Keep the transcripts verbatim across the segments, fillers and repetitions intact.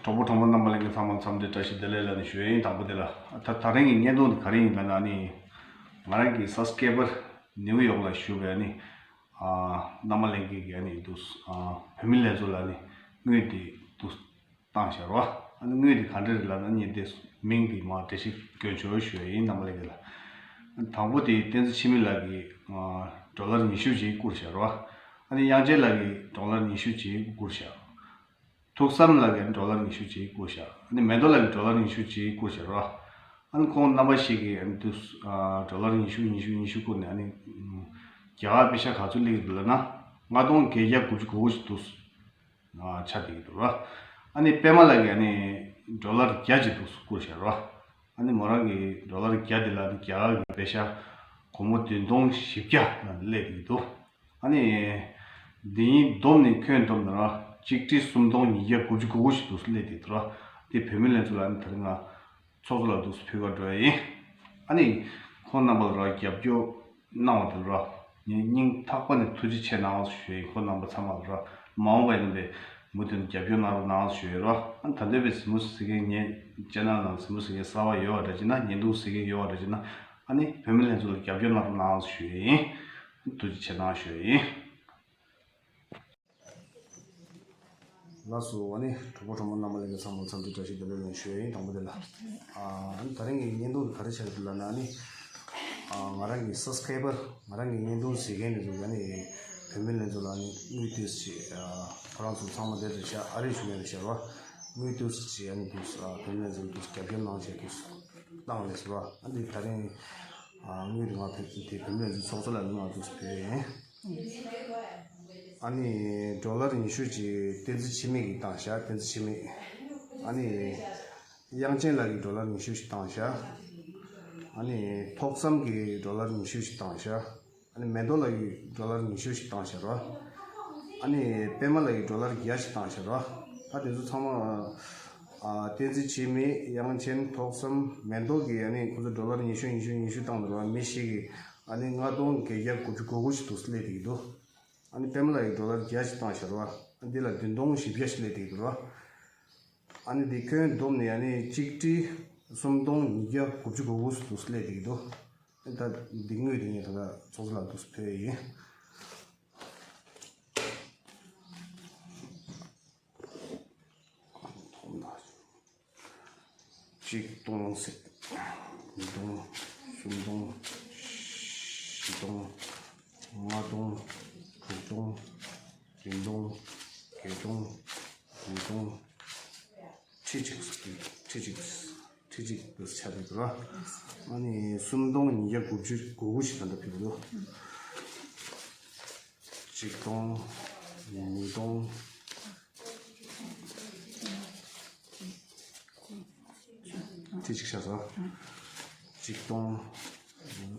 གྲོགས་པོ་གྲོགས་མོ་རྣམ་པ་ལྷན་རྒྱས་ཚང་མ་འཚམས་འདྲི་བཀྲ་ཤིས་བདེ་ལེགས་ལབ་ནས་ཞུ་ཡ་ཡིན། དང་པོ་དེ་ལ། ད་ད་རིང་གི་བརྙན་ཐུང་འདི་ག་རེ་ཡིན་ལབ་ན་ནི། ང་རང་གི་སབ་སི་ཀེ་རའེ་བར་ནིའུ་ཡོག་ལ་བཞུགས་པའི་ནི། ཨ་རྣམ་པ་ལྷན་རྒྱས་ཀྱི་ཨ་ནི་འདུག་ཨ་བུད་མེད་ལྷན་ཚོགས་ལ་ནི་དངུལ་དེ་འདུག་བཏང་བཞག་རོ། ཨ་ནི་དངུལ་དེ་ག་འདྲ་རེད་ལབ་ན་ནི་དེ་མིང་དེ་མར་འགྲེལ་བཤད་སྐྱོན་བརྗོད་ཞུ་ཡ་ཡིན་རྣམ་པ་ལྷན་རྒྱས་ལ། དང་པོ་དེ་བསྟན་འཛིན་འཆི་མེད་ལགས་ཀྱིས་ཨ་ཌོ་ལར་ཉི་ཤུ་ཅིག་བསྐུར་བཞག་རོ། ཨ་ནི་དབྱངས་ཅན་ལགས་ཀྱིས་ཌོ་ལར་ཉི་ཤུ་ཅིག་བསྐུར་བཞག་ཐུགས་བསམ་ལགས་ཀྱིས་ཌོ་ལར་ཉི་ཤུ་ཅིག་བསྐུར་བཞག་ཨ་ནི་མེ་ཏོག་ལགས་ཀྱིས་ཌོ་ལར་ཉི་ཤུ་ཅིག་བསྐུར་བཞག་རོ། ཨ་ནི་ཁོང་རྣམ་པ་ཞིག་གིས་ཨ་ནི་དུས་ཨ་ཌོ་ལར་ཉི་ཤུ་ཉི་ཤུ་ཉི་ཤུ་བསྐུར་ནས་ཨ་ནི་ཨམ་རྒྱ་གར་པེ་ཤག་ག་ཚོད་སླེབས་འདུག་ལབ་ན། ལྔ་སྟོང་བརྒྱད་བརྒྱ་དགུ་བཅུ་གོ་དགུ་ཞིག་འདུག་ཨ་ཆགས་བསྡད་ཀྱི་འདུག་རོ། ཨ་ནི་པད་མ་ལགས་ཀྱིས་ཨ་ནི་ཌོ་ལར་བརྒྱ་ཅིག་འདུག་བསྐུར་བཞག་རོ། ཨ་ནི་མོ་རང་གིས་ཌོ་ལར་བརྒྱ་དེ་ལ་ཨ་ནི་རྒྱ་གར་གྱི་པེ་ཤག་སྒོར་མོ་བདུན་སྟོང་བཞི་བརྒྱ་ལ་སླེབས་བསྡད་ཀྱི་འདུག་ཨ་ནི། འདི་གཉིས་བསྡོམས་ནས་ཁྱོན་བསྡོམས་ན་ར་གཅིག་ཁྲི་སུམ་སྟོང་ཉིས་བརྒྱ་དགུ་བཅུ་གོ་དགུ་ཞིག་འདུག་སླེབས་བསྡད་འདུག་ར། དེ་བུད་མེད་ལྷན་ཚོགས་ལ་ཨ་ནི་ད་རིང་ང་ཚོགས་གཙོ་ལགས་འདུག་ཕུལ་བར་འགྲོ་ཡ་ཡིན། ཨ་ནི། ཁོང་རྣམ་པ་ལ་ར་རྒྱབ་སྐྱོར་གནང་བ་དེ་ལ་ར་ངས་སྙིང་ཐག་པ་ནས་ཐུགས་རྗེ་ཆེ་གནང་ཞུ་ཡ་ཡིན། ཁོང་རྣམ་པ་ཚང་མ་ལ་ར་མ་འོངས་པ་ཡིན་ན་མུ་མཐུད་ནས་རྒྱབ་སྐྱོར་གནང་རོགས་གནང་ཞུ་ཡ་ཡིན་ར། ཨ་ནི་ད་ལྟ་བའི་གཟིགས་མོ་གཟིགས་མཁན་ངའི་ཅེ་ནལ་ནང་གཟིགས་མོ་གཟིགས་མཁན་གསར་པ་ཡོད་པ་འདྲ་བྱས་ན། བརྙན་ཐུང་གཟིགས་མཁན་ཡོད་པ་འདྲ་བྱས་ན། ཨ་ནི་བུད་མེད་ལྷན་ཚོགས་ལ་རྒྱབ་སྐྱོར་གནང་རོགས་གནང་ཞུ་ཡ་ཡིན། ཐུགས་རྗེ་ཆེ་གནང་ཞུ་ཡ་ཡིན། ལགས་སོ། ཨ་ནི་གྲོགས་པོ་གྲོགས་མོ་རྣམ་པ་ལྷན་རྒྱས་ཚང་མ་འཚམས་འདྲི་བཀྲ་ཤིས་བདེ་ལེགས་ལབ་ཞུ་ཡ་ཡིན། དང་པོ་དེ་ལ། ཨ་ནི་ད་རིང་གི་བརྙན་ཐུང་ག་རེ་ཆགས་འདུག་ལབ་ན་ནི། ཨ་ང་རང་གི་སབ་སི་ཀེ་རའེ་བར་ང་རང་གི་བརྙན་ཐུང་གཟིགས་མཁན་དེ་ཚོ་ཨ་ནི་བུད་མེད་ལྷན་ཚོགས་ལ་ཨ་ནི་དངུལ་ཏོག་ཙམ་ཅིག་ཨ་ཁོ་རང་ཚོ་ཚང་མ་དེ་ཚོ་ཤ་ཨ་རི་བཞུགས་མཁན་རེད་ཤག་ར། དངུལ་ཏོག་ཙམ་ཅིག་ཨ་ནི་དུས་ཨ་བུད་མེད་ལྷན་ཚོགས་ལ་དུས་རྒྱབ་སྐྱོར་གནང་བྱས་དུས་བཏང་རེད་ཟེར་བ། ཨ་འདི་ད་རིང་ཨ་དངུལ་དེ་ང་བོད་དེ་བུད་མེད་ལྷན་ཚོགས་ཚོགས་གཙོ་ལགས་ནས་ང་ཚོ་ཕུལ་ཡིན། ཨ་ནི་ཌོ་ལར་ཉི་ཤུ་ཅིག་བསྟན་འཛིན་འཆི་མེད་ཀྱིས་བཏང་ཤག་བསྟན་འཛིན་འཆི་མེད། ཨ་ནི་དབྱངས་ཅན་ལགས་ཀྱིས་ཌོ་ལར་ཉི་ཤུ་ཞིག་བཏང་ཤག་ཨ་ནི་ཐུགས་བསམ་གྱིས་ཌོ་ལར་ཉི་ཤུ་ཞིག་བཏང་ཤག་ཨ་ནི་མེ་ཏོག་ལགས་ཀྱིས་ཌོ་ལར་ཉི་ཤུ་ཞིག་བཏང་ཤག་ར། ཨ་ནི་པད་མ་ལགས་ཀྱིས་ཌོ་ལར་བརྒྱ་ཞིག་བཏང་ཤག་ར། ད་དེ་ཚོ་ཚང་མ་ཨ་བསྟན་འཛིན་འཆི་མེད། དབྱངས་ཅན། ཐུགས་བསམ། མེ་ཏོག་གིས་ཨ་ནི་ཁོ་ཚོ་ཌོ་ལར་ཉི་ཤུ་ཉི་ཤུ་ཉི་ཤུ་བཏང་འདུག་ར། མི་ཞིག་གིས་ཨ་ནི་ལྔ་སྟོང་བརྒྱད་བརྒྱ་དགུ་བཅུ་གོ་དགུ་ཞིག་འདུག་སླེབས་བསྡད་ཀྱི་འདུག་ཨ་ནི་པད་མ་ལགས་ཀྱིས་ཌོ་ལར་བརྒྱ་ཞིག་བཏང་ཤག་ར། ཨ་འདི་ལ་བདུན་སྟོང་བཞི་བརྒྱ་ཞིག་སླེབས་བསྡད་ཀྱི་འདུག་ར། ཨ་ནི་འདི་ཁྱོན་བསྡོམས་ནས་ཨ་ནི་གཅིག་ཁྲི་སུམ་སྟོང་ཉིས་བརྒྱ་དགུ་བཅུ་གོ་དགུ་འདུག་སླེབས་བསྡད་ཀྱི་འདུག་ད་འདི་དངུལ་དེ་ངས་ད་ལྟ་ཚོགས་གཙོ་ལགས་འདུག་ཕུལ་ཡིན། གཅིག་སྟོང་ཟེར། ཉིས་སྟོང་། གསུམ་སྟོང་། བཞི་སྟོང་། ལྔ་སྟོང་། དྲུག་སྟོང་། བདུན་སྟོང་། བརྒྱད་སྟོང་། ཉིས་སྟོང་། ཁྲི་གཅིག་ཁྲི་གཅིག་ཁྲི་གཅིག་ཏུ་ཆགས་ཀྱི་འདུག་ར། ཨ་ནི་སུམ་སྟོང་ཉིས་བརྒྱ་དགུ་བཅུ་གོ་དགུ་ཞིག་ད་ལྟ་ཕུལ་འདུག་གཅིག་སྟོང་། ཉིས་སྟོང་། ཁྲི་གཅིག་ཆགས་སོང་། གཅིག་སྟོང་།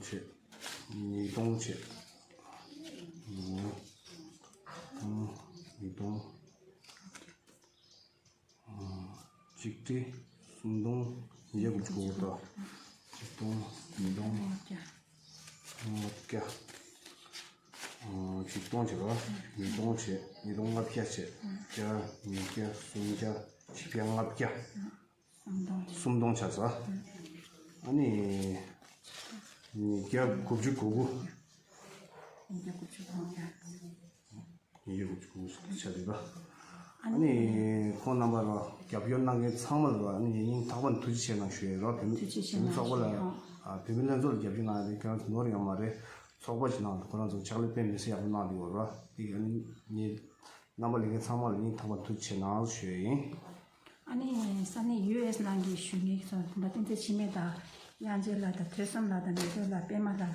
བྱས། ཉིས་སྟོང་བྱས། ཉིས་སྟོང་། ཉིས་སྟོང་། གཅིག་ཁྲི་སུམ་སྟོང་ཉིས་བརྒྱ་དགུ་བཅུ་གོ་དགུ་དང་། གཅིག་སྟོང་། ཉིས་སྟོང་། ལྔ་བརྒྱ། གཅིག་སྟོང་བྱས་པ། ཉིས་སྟོང་བྱས། ཉིས་སྟོང་ལྔ་བརྒྱ་བྱས། བརྒྱ། ཉིས་བརྒྱ། སུམ་བརྒྱ། བཞི་བརྒྱ། ལྔ་བརྒྱ། སུམ་སྟོང་། སུམ་སྟོང་ཆགས་སོང་། ཨ་ནི་ཉིས་བརྒྱ་དགུ་བཅུ་གོ་དགུ། ཉིས་བརྒྱ་དགུ་བཅུ་གོ་དགུ། ཉིས་བརྒྱ་དགུ་བཅུ་གོ་དགུ་ཆགས་འདུག་ད། ཨ་ནི་ཁོང་རྣམ་པ་ལ་རྒྱབ་སྐྱོར་གནང་མཁན་ཚང་མ་ལ་ཨ་ནི་ངས་སྙིང་ཐག་པ་ནས་ཐུགས་རྗེ་ཆེ་གནང་ཞུ་ཡས་རོགས། བོད་མི་ཐུགས་རྗེ་ཆེ་གནང་ཚོགས་པ་ལ། ཞུ་ཡས། ཨ་བོད་མི་ལྷན་ཚོགས་ལ་རྒྱབ་སྐྱོར་གནང་ཡས་དེ་ཁྱོད་རང་ཚོ་ནོར་ཡོད་མ་རེད། ཚོགས་པ་ཞིག་ནང་དུ་ཁོ་རང་ཚོ་ཕྱག་ལས་དཔེ་མི་སྲིད་ཡག་པོ་གནང་འདུག་རོགས། དེ་ཨ་ནི་ངས་རྣམ་པ་ལྷན་རྒྱས་ཚང་མ་ལ་སྙིང་ཐག་པ་ཐུགས་རྗེ་ཆེ་གནང་ཞུ་ཡས་ཡིན། ཨ་ནི་ས་གནས་ཡུ་ཨེས་ནང་གི་གཞོན་སྐྱེས་ཚོ་ད་བསྟན་འཛིན་འཆི་མེད་དང་། དབྱངས་ཅན་ལགས་དང་ཐོས་བསམ་ལགས་དང་། མེ་ཏོག་ལགས། པད་མ་ལགས།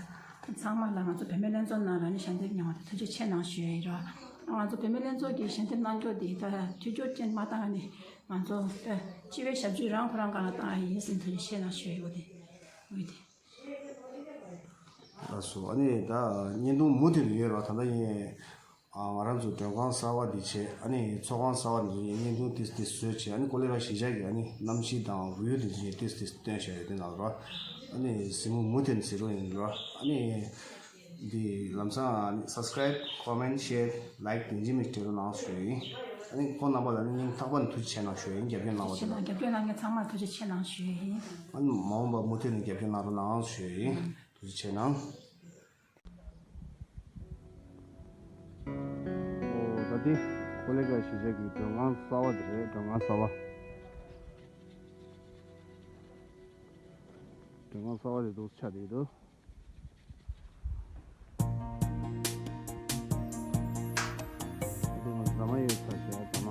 ཚང་མ་ལ་ང་ཚོ་བུད་མེད་ལྷན་ཚོགས་ནང་ལ་ནི་ཞལ་འདེབས་གནང་བ་དེ་ཐུགས་རྗེ་ཆེ་གནང་ཞུ་ཡ་ཡིན་རོགས། ང་ཚོ་བུད་མེད་ལྷན་ཚོགས་ཀྱིས་ཞལ་འདེབས་གནང་རྒྱུ་དེ་ད་མཐུན་སྦྱོར་ཅན་མ་བཏང་ནི་ང་ཚོ་ད་སྤྱི་པའི་ཞབས་ཞུ་རང་ཁོ་རང་སྒང་ལ་བཏང་ཡ་ཡིན་ཟེར་ཐུགས་རྗེ་ཆེ་གནང་ཞུ་ཡ་ཡིན། འོ་དེ། འོ་དེ། ལགས་སོ། ཨ་ནི་ད་བརྙན་ཐུང་མུ་མཐུད་དུ་ཡོད་རོགས། ད་ལྟ་ཡིན། ང་རང་ཚོ་མགྲོན་ཁང་གསར་པ་འདི་བྱས། ཨ་ནི་ཚོགས་ཁང་གསར་པ་འདི་བརྙན་ཐུང་ཏིས་ཏིས་བཟོས་བྱས། ཨ་ནི་ཀོ་ལེ་ར་གཞིས་ཆགས་ཀྱི་ཨ་ནི་གནམ་གཤིས་དང་view་འདི་བཞིན་ཏིས་ཏིས་སྟོན་བྱས་ཡོད་དེ་ནང་རོགས། ཨ་ནི་གཟིགས་མོ་མུ་མཐུད་ནས་གཟིགས་རོགས་ཡིན་རོགས། ཨ་ནི་འདི་ལམ་སང་ཨ་ནི་subscribe, comment, share, like་དེ་འཇི་མི་སྤྲད་རོགས་གནང་ཞུ་ཡིན། ཨ་ནི་ཁོང་རྣམ་པ་ལ་ནི་སྙིང་ཐག་པ་ནས་ཐུགས་རྗེ་ཆེ་གནང་ཞུ་ཡ་ཡིན། རྒྱབ་སྐྱོར་གནང་བ་དེ་ལ། རྒྱབ་སྐྱོར་གནང་མཁན་ཚང་མར་ཐུགས་རྗེ་ཆེ་གནང་ཞུ་ཡ་ཡིན། ཨ་ནི་མ་འོངས་པར་མུ་མཐུད་ནས་རྒྱབ་སྐྱོར་གནང་རོགས་གནང་ཞུ་ཡ་ཡིན། ཐུགས་རྗེ་ཆེ་གནང་། ཨོ་ད་དེ་ཀོ་ལེ་གྷལ་གཞིས་ཆགས་ཀྱི་མགྲོན་ཁང་གསར་པ་དེ་རེད། མགྲོན་ཁང་གསར་པ། མགྲོན་ཁང་གསར་པ་དེ་འདུག་ཆགས་བསྡད་འདུག་འདི་ང་ཟ་མ་ཡོད་ཚ་བྱས་ཟ་མ།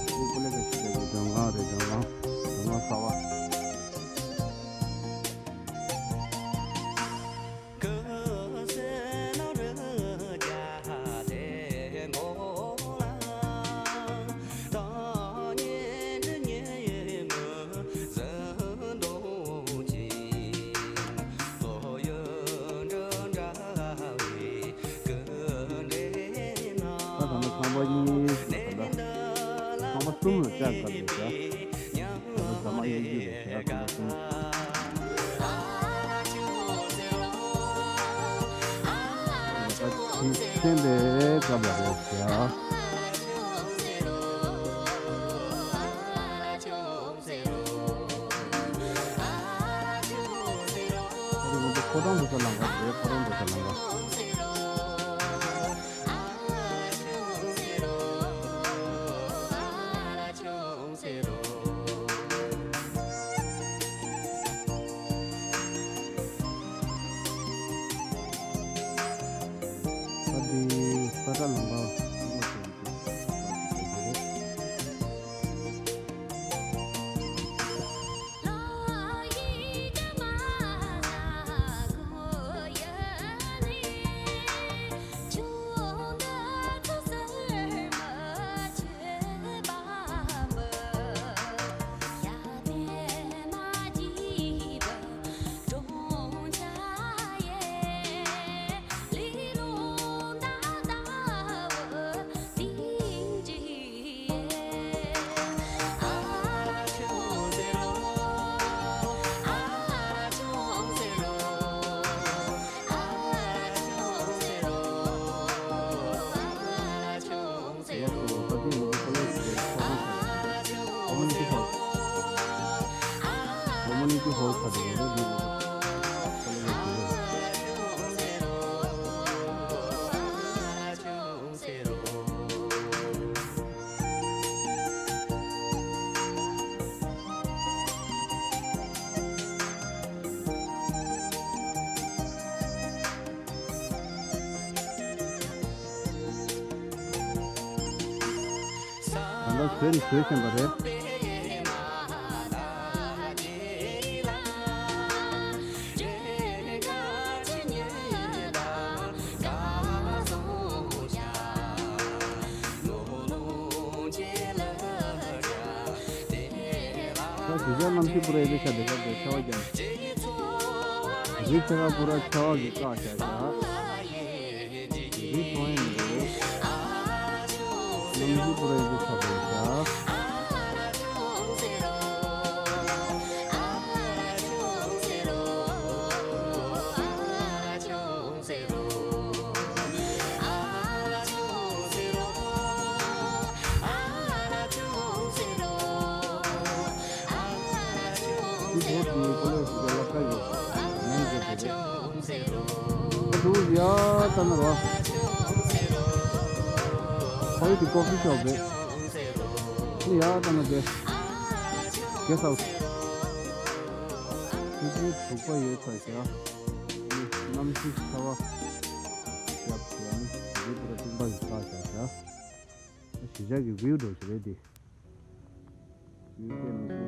འདི་ཀོ་ལེ་གྷལ་གཞིས་ཆགས་ཀྱི་མགྲོན་ཁང་རེད། མགྲོན་ཁང་། མགྲོན་ཁང་གསར་པ། ད་ད་ནི་ཁང་པ་གཉིས་ད་ལྟ་ཁང་པ་གསུམ་ལ་བཅག་ཚར་རེད་ཤག་ད་ལྟ་ཟ་མ་གཡུག་རྒྱུ་རེད་ཤག་ཁང་པ་གསུམ། ད་ཕྱིན་ཚན་པའི་སྐབས་ལ་རེད་ཤག་ཨ་རི་ང་ཚོ་ཕོ་བྲང་དུ་ས་ལམ་ཁ་རེད། ཕོ་བྲང་དུ་ས་ལམ་ཁ། ཨ་འདི་ས་ཁྲ་ལམ་ཁ། ད་ལྟ་བཟོས་ནས་བཟོས་བཞིན་པ་རེད། ད་གཞིས་ཆགས་གནམ་གཤིས་པུ་ར་ཡག་པོ་ཆགས་བསྡད་ཤག་དེ་ཆར་པ་བརྒྱབ་ནས། གཞིས་ཆགས་པུ་ར་ཆར་པ་གིས་བཀག་བཞག་ཤག་རི་མཐོང་ཡ་མི་འདུག་གནམ་གཤིས་པུ་ར་ཡག་པོ་ཆགས་བསྡད་ཤག་འདུག་ཡ་ད་ན་རོ། ཁོ་ཡི་དེ་ཀོ་ཕི་ཤོབ་རེད། ནི་ཡ་ད་ན་དེ། གེ་སའུ་ཐི། ཁྱེད་ཚོའི་དྲུག་པ་ཡོད་ཚ་ཤག་གནམ་གཤིས་ཚ་བ་བརྒྱབ་བྱས་ནི་རི་བོ་ར་སྤྲིན་པ་ཞིག་ཆགས་བཞག་ཤག་གཞིས་ཆགས་ཀྱི་བིའུ་འདྲ་བོ་ཞིག་རེད་དེ། བིའུ་དེ་མི་སྲིད་ནི་རེད།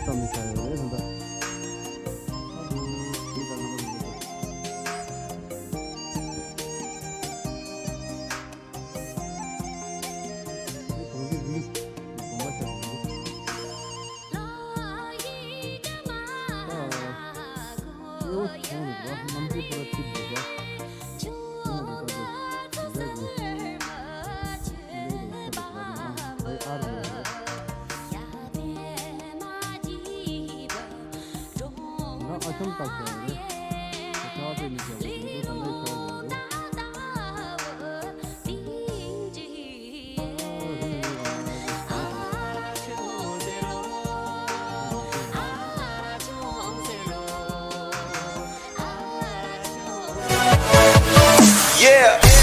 ཙམ་ནས་བྱ་ཡོད་རེད་ཟེར་ད། ཨ་ཙི། དེ་ལྟར་རྣམ་པ་ཡིན་པ་དང་། དེ་གང་གི་རིགས་དགོངས་པ་བཞག་ཡོད་རེད། ཨ། ཨེ་འོ་བྱུང་རེད་བ། རྣམ་འགྱུར་ཕོ་བྲང་གཅིག་རེད་བ། ཨ་རེད་ད་དེ། ཨ་རེད་ད་དེ། ཨ་རེད་ད་དེ། ང་ཨ་ཆུང་བཏགས་བྱས་རེད། ཁ་བ་དེ་ནི་བྱས་པ་དེ་ཚོ་གང་འདྲ་ཤར་བ་རེད། Yeah.